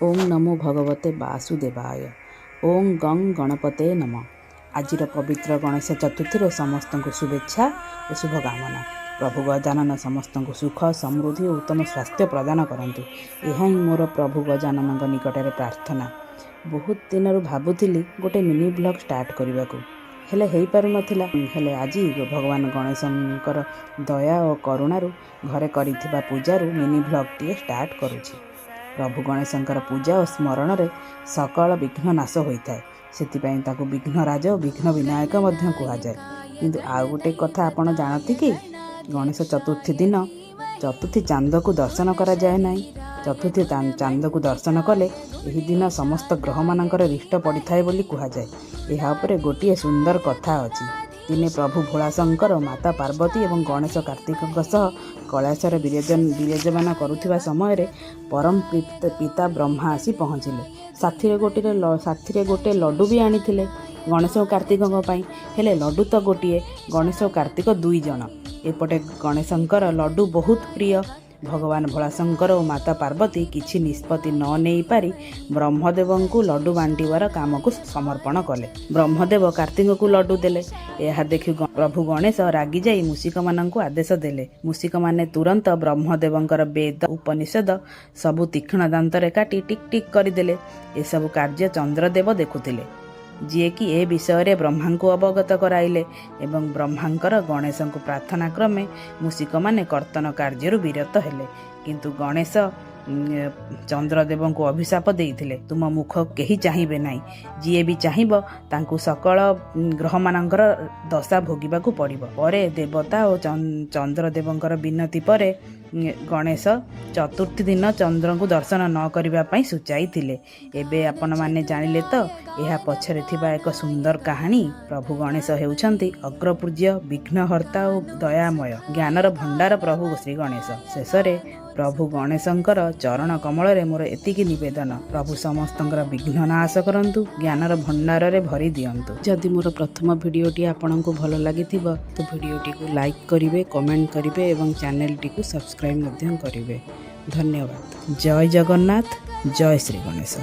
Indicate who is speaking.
Speaker 1: ଓଁ ନମୋ ଭଗବତେ ବାସୁଦେବାୟ। ଓଁ ଗଂ ଗଣପତୟେ ନମଃ। ଆଜିର ପବିତ୍ର ଗଣେଶ ଚତୁର୍ଥୀରେ ସମସ୍ତଙ୍କୁ ଶୁଭେଚ୍ଛା ଓ ଶୁଭକାମନା। ପ୍ରଭୁ ଗଜାନନ ସମସ୍ତଙ୍କୁ ସୁଖ, ସମୃଦ୍ଧି ଓ ଉତ୍ତମ ସ୍ୱାସ୍ଥ୍ୟ ପ୍ରଦାନ କରନ୍ତୁ, ଏହା ହିଁ ମୋର ପ୍ରଭୁ ଗଜାନନଙ୍କ ନିକଟରେ ପ୍ରାର୍ଥନା। ବହୁତ ଦିନରୁ ଭାବୁଥିଲି ଗୋଟେ ମିନି ବ୍ଲଗ୍ ଷ୍ଟାର୍ଟ କରିବାକୁ, ହେଲେ ହେଇପାରୁନଥିଲା। ହେଲେ ଆଜି ଭଗବାନ ଗଣେଶଙ୍କର ଦୟା ଓ କରୁଣାରୁ ଘରେ କରିଥିବା ପୂଜାରୁ ମିନି ବ୍ଲଗ୍ଟିଏ ଷ୍ଟାର୍ଟ କରୁଛି। ପ୍ରଭୁ ଗଣେଶଙ୍କର ପୂଜା ଓ ସ୍ମରଣରେ ସକଳ ବିଘ୍ନ ନାଶ ହୋଇଥାଏ। ସେଥିପାଇଁ ତାକୁ ବିଘ୍ନରାଜ ଓ ବିଘ୍ନ ବିନାୟକ ମଧ୍ୟ କୁହାଯାଏ। କିନ୍ତୁ ଆଉ ଗୋଟେ କଥା ଆପଣ ଜାଣନ୍ତି କି, ଗଣେଶ ଚତୁର୍ଥୀ ଦିନ ଚତୁର୍ଥୀ ଚାନ୍ଦକୁ ଦର୍ଶନ କରାଯାଏ ନାହିଁ। ଚତୁର୍ଥୀ ଚାନ୍ଦକୁ ଦର୍ଶନ କଲେ ଏହି ଦିନ ସମସ୍ତ ଗ୍ରହମାନଙ୍କର ରିଷ୍ଟ ପଡ଼ିଥାଏ ବୋଲି କୁହାଯାଏ। ଏହା ଉପରେ ଗୋଟିଏ ସୁନ୍ଦର କଥା ଅଛି। ଦିନେ ପ୍ରଭୁ ଭୋଳାଶଙ୍କର ମାତା ପାର୍ବତୀ ଏବଂ ଗଣେଶ କାର୍ତ୍ତିକଙ୍କ ସହ କୈଳାସରେ ବିରାଜମାନ କରୁଥିବା ସମୟରେ ପରମ ପିତା ବ୍ରହ୍ମା ଆସି ପହଞ୍ଚିଲେ। ସାଥିରେ ଗୋଟେ ଲଡ଼ୁ ବି ଆଣିଥିଲେ ଗଣେଶ ଓ କାର୍ତ୍ତିକଙ୍କ ପାଇଁ। ହେଲେ ଲଡ଼ୁ ତ ଗୋଟିଏ, ଗଣେଶ ଓ କାର୍ତ୍ତିକ ଦୁଇ ଜଣ। ଏପଟେ ଗଣେଶଙ୍କର ଲଡ଼ୁ ବହୁତ ପ୍ରିୟ। ଭଗବାନ ଭୋଳାଶଙ୍କର ଓ ମାତା ପାର୍ବତୀ କିଛି ନିଷ୍ପତ୍ତି ନ ନେଇପାରି ବ୍ରହ୍ମଦେବଙ୍କୁ ଲଡ଼ୁ ବାଣ୍ଟିବାର କାମକୁ ସମର୍ପଣ କଲେ। ବ୍ରହ୍ମଦେବ କାର୍ତ୍ତିକଙ୍କୁ ଲଡ଼ୁ ଦେଲେ। ଏହା ଦେଖି ପ୍ରଭୁ ଗଣେଶ ରାଗିଯାଇ ମୂଷିକମାନଙ୍କୁ ଆଦେଶ ଦେଲେ। ମୂଷିକମାନେ ତୁରନ୍ତ ବ୍ରହ୍ମଦେବଙ୍କର ବେଦ, ଉପନିଷଦ ସବୁ ତୀକ୍ଷ୍ଣ ଦାନ୍ତରେ କାଟି ଟିକ୍ ଟିକ୍ କରିଦେଲେ। ଏସବୁ କାର୍ଯ୍ୟ ଚନ୍ଦ୍ରଦେବ ଦେଖୁଥିଲେ, ଯିଏକି ଏ ବିଷୟରେ ବ୍ରହ୍ମାଙ୍କୁ ଅବଗତ କରାଇଲେ ଏବଂ ବ୍ରହ୍ମାଙ୍କର ଗଣେଶଙ୍କୁ ପ୍ରାର୍ଥନା କ୍ରମେ ମୂଷିକମାନେ କର୍ତ୍ତନ କାର୍ଯ୍ୟରୁ ବିରତ ହେଲେ। କିନ୍ତୁ ଗଣେଶ ଚନ୍ଦ୍ରଦେବଙ୍କୁ ଅଭିଶାପ ଦେଇଥିଲେ, ତୁମ ମୁଖ କେହି ଚାହିଁବେ ନାହିଁ, ଯିଏ ବି ଚାହିଁବ ତାଙ୍କୁ ସକଳ ଗ୍ରହମାନଙ୍କର ଦଶା ଭୋଗିବାକୁ ପଡ଼ିବ। ପରେ ଦେବତା ଓ ଚନ୍ଦ୍ରଦେବଙ୍କର ବିନତି ପରେ ଗଣେଶ ଚତୁର୍ଥୀ ଦିନ ଚନ୍ଦ୍ରଙ୍କୁ ଦର୍ଶନ ନ କରିବା ପାଇଁ ସୂଚାଇଥିଲେ। ଏବେ ଆପଣମାନେ ଜାଣିଲେ ତ ଏହା ପଛରେ ଥିବା ଏକ ସୁନ୍ଦର କାହାଣୀ? ପ୍ରଭୁ ଗଣେଶ ହେଉଛନ୍ତି ଅଗ୍ରପୂଜ୍ୟ, ବିଘ୍ନହର୍ତ୍ତା ଓ ଦୟାମୟ, ଜ୍ଞାନର ଭଣ୍ଡାର ପ୍ରଭୁ ଶ୍ରୀ ଗଣେଶ। ଶେଷରେ ପ୍ରଭୁ ଗଣେଶଙ୍କର ଚରଣ କମଳରେ ମୋର ଏତିକି ନିବେଦନ, ପ୍ରଭୁ ସମସ୍ତଙ୍କର ବିଘ୍ନ ନାଶ କରନ୍ତୁ, ଜ୍ଞାନର ଭଣ୍ଡାରରେ ଭରି ଦିଅନ୍ତୁ। ଯଦି ମୋର ପ୍ରଥମ ଭିଡ଼ିଓଟି ଆପଣଙ୍କୁ ଭଲ ଲାଗିଥିବ, ତ ଭିଡ଼ିଓଟିକୁ ଲାଇକ୍ କରିବେ, କମେଣ୍ଟ କରିବେ ଏବଂ ଚ୍ୟାନେଲଟିକୁ ସବସ୍କ୍ରାଇବ୍ ମଧ୍ୟ କରିବେ। ଧନ୍ୟବାଦ। ଜୟ ଜଗନ୍ନାଥ, ଜୟ ଶ୍ରୀ ଗଣେଶ।